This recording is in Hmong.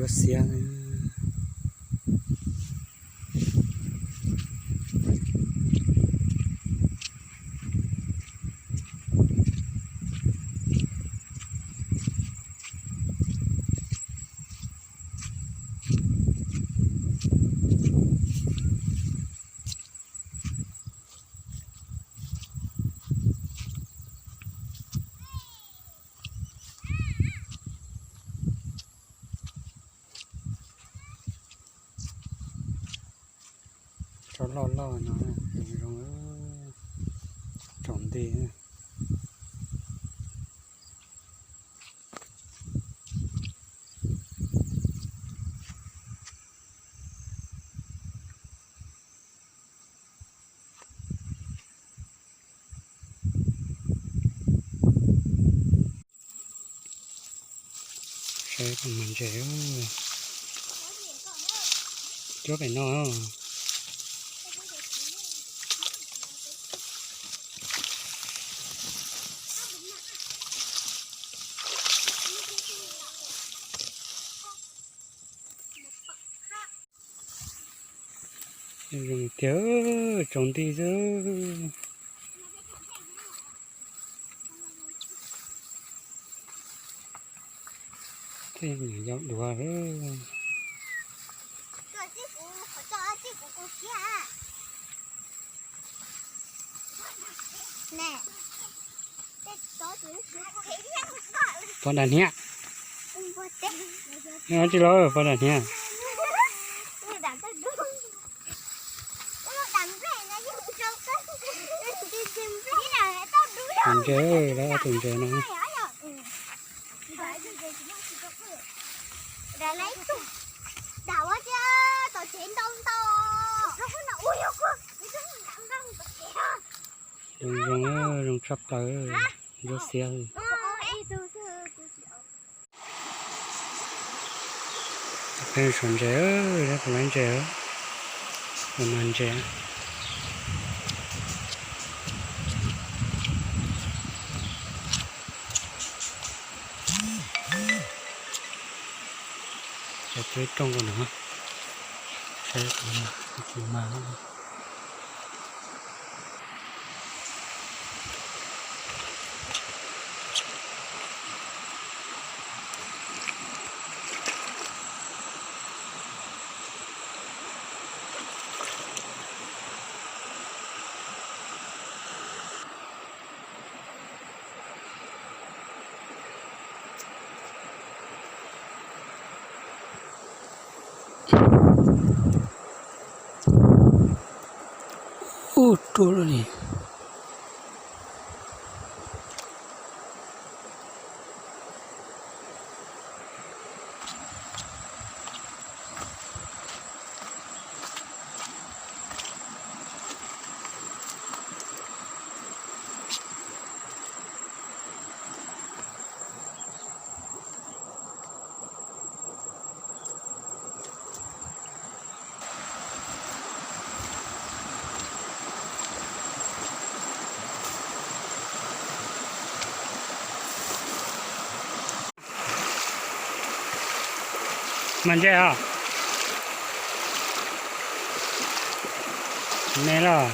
Ntsuab xiab. Tsob loj loj no zoo, tsaus nti. Saib mas ntses, cuab pem no. Zoo tiag, tsaus nti xwb. Tej niam yau duav. Pov dam hniab. Tsis los pov dam hniab. Tus ntses, lawv ob tus ntses no. Zoo zoo, zoo tshaj plaws, ntsuab xiab. Peb saum ntses, peb lawv ntses, peb mas ntses. Cov teb rooj no, saib tsis mas. Ub, rua li. Mas ntses os. Me los.